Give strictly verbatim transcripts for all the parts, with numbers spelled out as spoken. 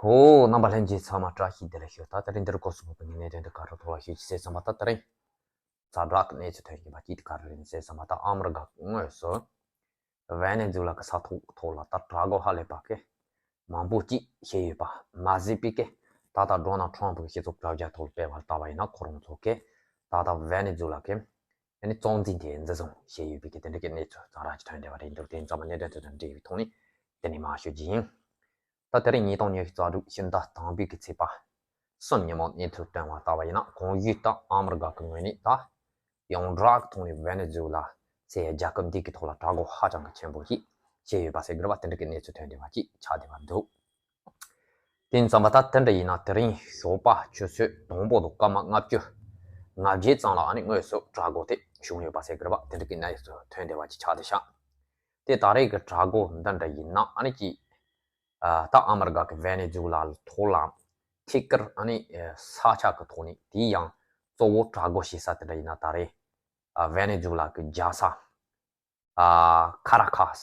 ཧོ། རྣམ་པ་ལྷན་རྒྱས་ཚང་མ་བཀྲ་ཤིས་བདེ་ལེགས་ཞུ། ད་དེ་རིང་འདིར་སྐོར་སུ་བབས་པའི་གནད་དོན་དེ་ག་རེ་ཐོག་ལ་ཞུ་རྒྱུ་ཟེར་བསམ་པ། ད་དེ་རིང་ཛ་དྲག་གི་གནས་ཚུལ་ཐོན་བཞིན་པ་གཅིག་དེ་ག་རེ་རེད་ཟེར་བསམ་པ། ད་ཨ་མི་རི་ཀ་དངོས་སུ་ཝེ་ནེ་ཛུ་ལ་གི་ས་ཐོག་ཐོག་ལ་ད་དྲག་རྒོལ་ཧ་ལས་པ་གི་མང་པོ་ཅིག་བྱས་ཡོད་པ་མ་ཟད་པའི་གི། ད་ལྟ་ཌོ་ནལ་ཊམ་ཕུ་གི་སྤྱི་ཚོགས་དྲ་རྒྱ་ཐོག་ལ་སྤེལ་བ་ལྟ་བ་ཡིན་ན། ཁོ་རང་ཚོ་གི་ད་ལྟ་ཝེ་ནེ་ཛུ་ལ་གི་ཨ་ནི་གཙོ་འཛིན་དེ་འཛིན་བཟུང་བྱས་ཡོད་པའི་གི་དེ་འདྲ་གི་གནས་ཚུལ་ཛ་དྲག་ཅིག་ཐོན་བསྡད་པ་རེད་འདུག་དེ་ཡིན་ཙང་མ་གནད་དོན་དེ་དང་འབྲེལ་བའི་ཐོག་ནས་དེ་ནས་མར་ཞུ་རྒྱུ་ཡིན། ད་དེ་རིང་ཉིས་སྟོང་ཉི་ཤུ་རྩ་དྲུག་ཕྱི་ཟླ་དང་པོའི་གི་ཚེས་པ་གསུམ་ཉིན་མོ་གནས་ཚུལ་བཏོན་པ་ལྟ་བ་ཡིན་ན། གོང་ཞུས་ལྟར་ཨ་མི་རི་ཀ་གི་ངོས་ནས་ད་ཡོངས་གྲགས་ཀྱི་ཐོག་ནས་ཝེ་ནེ་ཛུ་ལ་ཟེར་རྒྱལ་ཁབ་འདི་གི་ཐོག་ལ་དྲག་རྒོལ་ཧ་ཅང་གི་ཆེན་པོ་ཞིག་བྱས་ཡོད་པ་ཟེར་གི་རེད་པ། དེ་འདྲ་གི་གནས་ཚུལ་ཐོན་བསྡད་པ་ཅིག་ཆགས་བསྡད་པ་འདུག་དེ་ཡིན་ཙང་མ་ད་དེ་འདྲ་ཡིན་ན། དེ་རིང་ཞོགས་པ་ཆུ་ཚོད་དང་པོ་དང་སྐར་མ་ལྔ་བཅུ་ང་བརྒྱད་ཙམ་ལ་ཨ་ནི་དངོས་སུ་དྲག་རྒོལ་དེ་བྱུང་ཡོད་པ་ཟེར་གི་རེད་པ། དེ་འདྲ་གི་གནས་ཚུལ་ཐོན་བསྡད་པ་ཅིག་ཆགས་བསྡད་ཤག་དེ་ད་རེས་ཀྱི་དྲག་རྒོལ་འདི་འདྲ་ཡིན་ན་ཨ་ནི་ཅིག་ཨ། ད་ཨ་མི་རི་ཀ་གི་ཝེ་ནེ་ཛུ་ལ་ཐོག་ལ་ཐད་ཀར་ཨ་ནི་ས་ཆ་གི་ཐོག་ནས། དེ་ཡང་གཙོ་བོ་དྲག་རྒོལ་བྱེད་ས་དེ་འདྲ་ཡིན་ན། ད་རེས་ཨ་ཝེ་ནེ་ཛུ་ལ་གི་རྒྱལ་ས་ཨ། ཁ་ར་ཁཱས་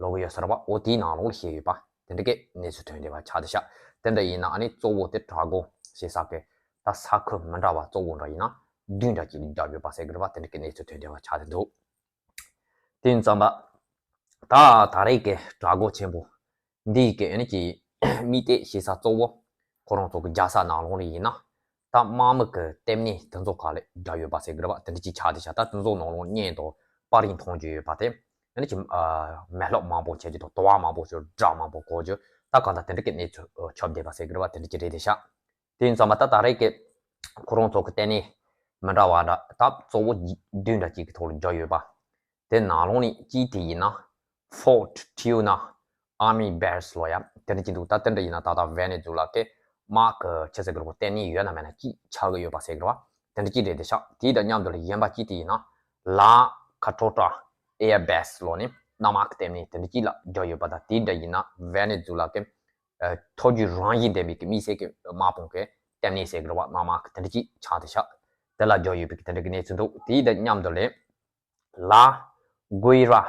ལབ་ཀྱི་ཡོད་ས་རེད་པ། འོ་དེའི་ནང་ལོགས་ལ་བྱས་ཡོད་པ་དེ་འདྲ་གི་གནས་ཚུལ་ཐོན་བསྡད་པ་ཆགས་བསྡད་ཤག་དེ་འདྲ་ཡིན་ན་ཨ་ནི་གཙོ་བོ་དེ་དྲག་རྒོལ་བྱེད་ས་གི་ད་ས་ཁུལ་མི་འདྲ་བ་གཙོ་བོ་འདྲ་ཡིན་ན་བདུན་འདྲ་ཅིག་བརྒྱབ་ཡོད་པ་ཟེར་གི་རེད་པ། དེ་འདྲ་གི་གནས་ཚུལ་ཐོན་བསྡད་པ་ཆགས་བསྡད་འདུག་དེ་ཡིན་ཙང་མ་ད་ད་རེས་ཀྱི་དྲག་རྒོལ་ཆེན་པོ་འདི་གི་ཨ་ནི་ཀྱི་དམིགས་གཏད་བྱེད་ས་གཙོ་བོ་ཁོ་རང་ཚོ་གི་རྒྱལ་ས་ནང་ལོགས་ལ་ཡིན་ན། ད་དམག་མི་གི་ལྟེ་གནས་དེ་ཚོ་ག་ལེ་བརྒྱབ་ཡོད་པ་ཟེར་གི་རེད་པ། དེ་འདྲ་ཅིག་ཆགས་བསྡད་ཤག་ད་དེ་ཚོ་ནང་ལོགས་བརྙན་དང་པར་རིས་མཐོང་རྒྱུ་ཡོད་པ་དེ་ཨ་ནི་ཀྱི་ཨ་མེ་ལོག་མང་པོ་བྱེད་རྒྱུ་དང་། དུ་བ་མང་པོ་ཞིག་སྒྲ་མང་པོ་གོ་རྒྱུ། ད་གང་ལྟར་དེ་འདྲ་གི་གནས་ཚུལ་ཨ་ཁྱབ་བསྡད་པ་ཟེར་གི་རེད་པ། དེ་འདྲ་ཅིག་རེད་བསྡད་ཤག་དེ་ཡིན་ཙང་མ་ད་ད་རེས་ཀྱི་ཁོ་རང་ཚོ་གི་ལྟེ་གནས་མི་འདྲ་བ་འདྲ་ད་གཙོ་བོ་བདུན་འདྲ་ཅིག་གི་ཐོག་ལ་བརྒྱབ་ཡོད་པ། དེ་ནང་ལོགས་ནས་གཅིག་དེ་ཡིན་ན་Fort Tiuna Army Base ལབ་ཡ་དེ་འདྲ་ཅིག་འདུག་ད་དེ་འདྲ་ཡིན་ན་ད་ལྟ་ཝེ་ནེ་ཛུ་ལ་གི་དམག་གི་ཆི་ཟེར་གི་རེད་པ། ལྟེ་གནས་ཡོད་ན་མེད་ན་ཅིག་ཆགས་ཀྱི་ཡོད་པ་ཟེར་གི་རེད་པ། དེ་འདྲ་ཅིག་རེད་བསྡད་ཤག་དེ་དང་མཉམ་དུ་ལ་གཞན་པ་གཅིག་དེ་ཡིན་ན་La Carrota Air Base ལབ་ནས་གནམ་དམག་གི་ལྟེ་གནས་དེ་འདྲ་ཅིག་ལ་བརྒྱབ་ཡོད་པ་དང་། དེ་འདྲ་ཡིན་ན་ཝེ་ནེ་ཛུ་ལ་གི་ཨ་ཐོ་རྒྱུག་རང་བཞིན་ལྡན་པའི་གི་དམིགས་བསལ་གྱི་དམག་དཔུང་གི་ལྟེ་གནས་ཟེར་གི་རེད་པ། གནམ་དམག་གི་དེ་འདྲ་ཅིག་ཆགས་བསྡད་ཤག་དེ་ལ་བརྒྱབ་ཡོད་པའི་གི་དེ་འདྲ་གི་གནས་ཚུལ་འདུག་དེ་དང་མཉམ་དུ་ལ་La Guaira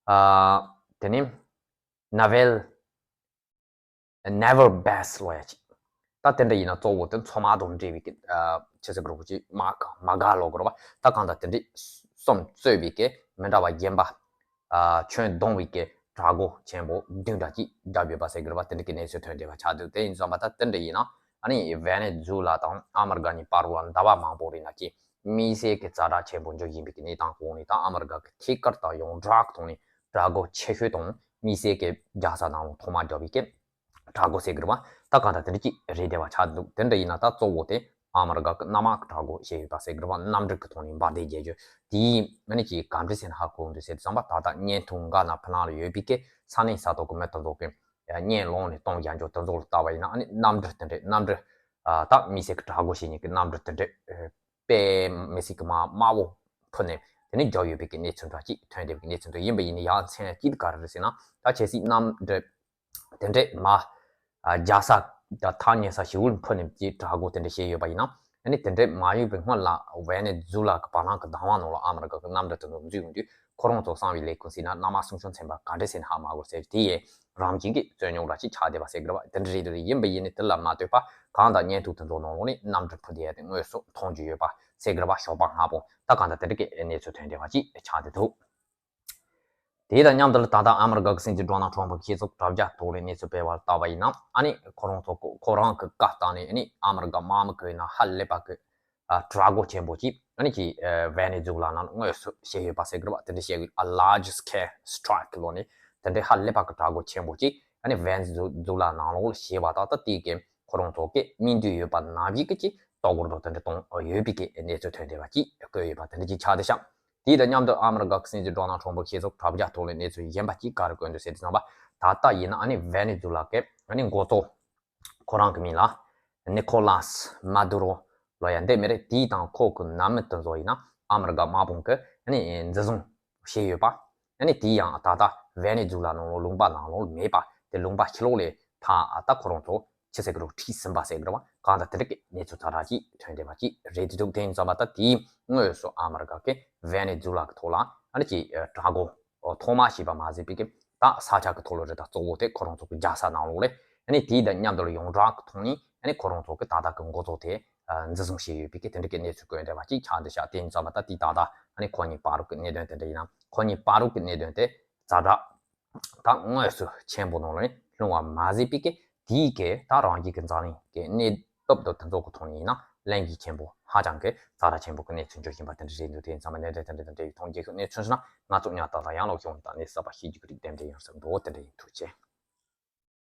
ཨ་དེ་ནས་Naval Naval Base ལབ་ཡ་ཅིག་ད་དེ་འདྲ་ཡིན་ན་གཙོ་བོ་དེ་མཚོ་དམག་དང་འབྲེལ་བའི་གི་ཨ་ཆི་ཟེར་གི་རེད་པ། ཅིག་དམག་མ་ག་ལབ་གི་རེད་པ། ད་གང་ལྟར་དེ་འདྲ་གསུམ་གཙོས་པའི་གི་མི་འདྲ་བ་གཞན་པ་ཨ་ཁྱོན་བསྡོམས་པའི་གི་དྲག་རྒོལ་ཆེན་པོ་བདུན་འདྲ་ཅིག་བརྒྱབ་ཡོད་པ་ཟེར་གི་རེད་པ། དེ་འདྲ་གི་གནས་ཚུལ་ཐོན་བསྡད་པ་ཆགས་འདུག་དེ་ཡིན་ཙང་མ་ད་དེ་འདྲ་ཡིན་ན་ཨ་ནི་ཝེ་ནེ་ཛུ་ལ་དང་ཨ་མི་རི་ཀ་གཉིས་བར་ལ་འདྲ་བ་མང་པོ་རེད་ན་ཅིག་དམིགས་བསལ་གྱི་ཛ་དྲག་ཆེན་པོ་འགྲོ་བཞིན་པའི་གནས་སྟངས་འོག་ནས། ད་ཨ་མི་རི་ཀ་གི་ཐད་ཀར་དང་ཡོངས་གྲགས་ཐོག་ནས་དྲག་རྒོལ་ཆེ་ཤོས་དང་དམིགས་བསལ་གྱི་རྒྱལ་ས་ནང་ལ་ཐོག་མར་བརྒྱབ་པའི་གི་དྲག་རྒོལ་ཟེར་གི་རེད་པ། ད་གང་ལྟར་དེ་འདྲ་ཅིག་རེད་བསྡད་པ་ཆགས་འདུག་དེ་འདྲ་ཡིན་ན་ད་གཙོ་བོ་དེ་ཨ་མི་རི་ཀ་གི་གནམ་དམག་གི་དྲག་རྒོལ་བྱས་ཡོད་པ་ཟེར་གི་རེད་པ། གནམ་གྲུ་གི་ཐོག་ནས་འབར་མདེལ་རྒྱག་རྒྱུ་དེ་ཨ་ནི་ཅིག་ག་འདྲ་ཟེར་ན་ཧ་གོ་འདུག་ཟེར་དུས་ཙམ་པ། ད་ལྟ་བརྙན་ཐུང་འགའ་ནང་ཕུ་ནང་ལ་ཡོད་པའི་གི་ས་གནས་ས་ཐོག་གི་མི་དེ་ཚོ་གི་བརྙན་བླངས་ནས་གཏོང་རྒྱག་རྒྱུ་དེ་ཚོ་ལ་ལྟ་བ་ཡིན་ན། ཨ་ནི་གནམ་གྲུ་དེ་འདྲས། གནམ་གྲུ་ཨ་ད་དམིགས་བསལ་གྱི་དྲག་རྒོལ་བྱེད་མཁན་གྱི་གནམ་གྲུ་དེ་འདྲས་ཨ་དཔེ་མི་སྲིད་ཀྱི་མ་དམའ་བོ་ཕུ་ནས་དེ་ནས་རྒྱག་ཡོད་པའི་གི་གནས་ཚུལ་འདྲ་ཅིག་ཐོན་བསྡད་པའི་གནས་ཚུལ་འདུག་ཡིན་པ་ཡིན་ན་ཡ་མཚན་གཅིག་ག་རེ་རེད་ཟེར་ན། ད་གལ་སྲིད་གནམ་གྲུ་དེ་འདྲས་མ་ཨ་རྒྱག་ས་དང་ཐག་ཉེ་ས་ཞིག་ལ་ཕུ་ནས་ཀྱི་དྲག་རྒོལ་དེ་འདྲས་བྱས་ཡོད་པ་ཡིན་ན། ཨ་ནི་དེ་འདྲས་མ་ཡོང་པའི་སྔོན་ལ་ཝེ་ནེ་ཛུ་ལ་གི་བ་ལང་གི་བདག་དབང་ནང་ལ་ཨ་མི་རི་ཀ་གི་གནམ་གྲུ་དེ་ཚོ་འཛུལ་ཡོང་དུས། ཁོ་རང་ཚོ་གསང་བའི་ལས་ཁུངས་ཟེར་ན་གནམ་དམག་སྲུང་སྐྱོང་ཚན་པ་ག་འདྲས་ཟེར་ན་ཧ་མ་གོ་ཟེར། དེ་ཡི་རང་བཞིན་གྱི་རྩོད་རྙོག་འདྲ་ཅིག་ཆགས་བསྡད་པ་ཟེར་གི་རེད་པ། དེ་འདྲ་རེད་འདུག་ཡིན་པ་ཡིན་ནའི་དེ་ལ་མ་ལྟོས་པ་གང་ལྟར་བརྙན་ཐུང་དེ་ཚོ་ནང་ལོགས་ནས་གནམ་གྲུ་ཕུ་བསྡད་ཡ་དེ་དངོས་སུ་མཐོང་རྒྱུ་ཡོད་པ་ཟེར་གི་རེད་པ། ཞོགས་པ་སྔ་པོ། ད་གང་ལྟར་དེ་འདྲ་གི་གནས་ཚུལ་ཐོན་བསྡད་པ་ཅིག་ཆགས་བསྡད་འདུག་དེ་དང་མཉམ་དུ་ལ་ད་ལྟ་ཨ་མི་རི་ཀ་གི་སྲིད་འཛིན་ཌོ་ནལ་ཊམ་ཕུ་གི་སྤྱི་ཚོགས་དྲ་རྒྱ་ཐོག་ལ་གནས་ཚུལ་སྤེལ་བ་ལྟ་བ་ཡིན་ན། ཨ་ནི་ཁོ་རང་ཚོ་ཁོ་རང་གི་བཀའ་ལྟར་ནས་ཨ་ནི་ཨ་མི་རི་ཀ་དམག་མི་གི་ཡིན་ན་ཧ་ལས་པ་གི་ཨ་དྲག་རྒོལ་ཆེན་པོ་ཅིག་ཨ་ནི་ཅིག་ཨ་ཝེ་ནེ་ཛུ་ལ་ནང་དངོས་སུ་བྱས་ཡོད་པ་ཟེར་གི་རེད་པ། དེ་འདྲ་བྱས་ཡོད། ཨ་ལར་ཇི་སི་ཀེལ་སི་ཊ་རའི་ཀི་ལབ་ནས་དེ་འདྲའི་ཧ་ལས་པ་གི་དྲག་རྒོལ་ཆེན་པོ་ཅིག་ཨ་ནི་ཝེ་ནེ་ཛུ་ཛུ་ལ་ནང་ལོགས་ལ་བྱས་པ་དང་། ད་དེ་གི་ཁོ་རང་ཚོ་གི་དམིགས་འདུན་ཡོད་པ་ནང་བཞིན་གི་ཅིག་ལྟོ་གོས་དང་དེ་འདྲ་གཏོང་ཡོད་པའི་གི་གནས་ཚུལ་ཐོན་བསྡད་པ་ཅིག་བཀོད་ཡོད་པ་དེ་འདྲ་ཅིག་ཆགས་བསྡད་ཤག་དེ་དང་མཉམ་དུ་ཨ་མི་རི་ཀ་གི་སྲིད་འཛིན་ཌོ་ནལ་ཊམ་ཕུ་གི་སྤྱི་ཚོགས་དྲ་རྒྱ་ཐོག་ལ་གནས་ཚུལ་གཞན་པ་ཅིག་ག་རེ་བཀོད་འདུག་ཟེར་དུས་ཙམ་པ། ད་ལྟ་ཡིན་ན་ཨ་ནི་ཝེ་ནེ་ཛུ་ལ་གི་ཨ་ནི་འགོ་གཙོ་ཁོ་རང་གི་མིང་ལ་ནི་ཁོ་ལཱས་མ་དུ་རོ་ལབ་ཡ་འདི་མི་རེད། དེ་དང་ཁོ་གི་ནང་མི་དེ་ཚོ་ཡིན་ན་ཨ་མི་རི་ཀ་དམག་དཔུང་གི་ཨ་ནི་འཛིན་བཟུང་བྱས་ཡོད་པ། ཨ་ནི་དེ་ཡང་ད་ལྟ་ཝེ་ནེ་ཛུ་ལ་ནང་ལོགས་ལུང་པ་ནང་ལོགས་མེད་པ། དེ་ལུང་པ་ཕྱི་ལོགས་ལ་ཕར་ད་ཁོ་རང་ཚོ་ཅི་ཟེར་གི་རེད། ཁྲིད་ཟིན་པ་ཟེར་གི་རེད་པ། གང་ལྟར་དེ་འདྲ་གི་གནས་ཚུལ་ཛ་དྲག་ཅིག་ཐོན་བསྡད་པ་ཅིག་རེད་འདུག་དེ་ཡིན་ཙང་མ་ད་དེའི་དངོས་སུ་ཨ་མི་རི་ཀ་གི་ཝེ་ནེ་ཛུ་ལ་གི་ཐོག་ལ་ཨ་ནི་ཅིག་དྲག་རྒོལ་ཐོག་མ་བྱས་པ་མ་ཟད་པའི་གི་ད་ས་ཆ་གི་ཐོག་ལ་རེད། ད་གཙོ་བོ་དེ་ཁོ་རང་ཚོ་གི་རྒྱལ་ས་ནང་ལོགས་ལ་ ཨ་ནི་དེའི་དང་མཉམ་དུ་ལ་ཡོངས་གྲགས་ཀྱི་ཐོག་ནས་ཨ་ནི་ཁོ་རང་ཚོ་གི་ད་ལྟ་གི་འགོ་ཚུགས་དེ་འཛིན་བཟུང་བྱས་ཡོད་པའི་གི་དེ་འདྲ་གི་གནས་ཚུལ་གོ་ཡོང་བསྡད་པ་ཅིག་ཆགས་འདུག་ཤག་དེ་ཡིན་ཙང་མ་ད་དེའི་ད་ལྟ་ཨ་ནི་ཁོ་གཉིས་བར་དུ་གི་གནད་དོན་དེ་འདྲ་ཡིན་ན། ཁོ་གཉིས་བར་དུ་གི་གནད་དོན་དེ་ཛ་དྲག་ད་དངོས་སུ་ཆེན་པོ་ནང་ལ་ནི་ལྷུང་བ་མ་ཟད་པའི་གི་དེའི་གི་ད་རང་རྒྱལ་གི་འཛམ་གླིང་གི་གནས་བབ་དང་དེ་ཚོ་གི་ཐོག་ནས་ཡིན་ན་ལན་གྱིས་ཆེན་པོ་ཧ་ཅང་གི་ཛ་དྲག་ཆེན་པོ་གི་གནས་ཚུལ་འབྱོར་བཞིན་པ་དེ་འདྲ་རེད་འདུག་དེ་ཡིན་ཙང་མ་གནད་དོན་དེ་འདྲ་དང་འབྲེལ་བའི་ཐོག་རྒྱལ་ཁབ་གནས་ཚུལ་ཞིག་ན་ང་ཚོ་ཉག་ཏག་ཏག་ཡང་ལོག་ཤོང་ད་ནས་གསར་པ་ཤེས་རྒྱུ་གི་རིགས་ལྡན་འདྲ་ཡོང་ས་འདུག་དེ་འདྲ་ཡིན། ཐུགས་རྗེ་ཆེ།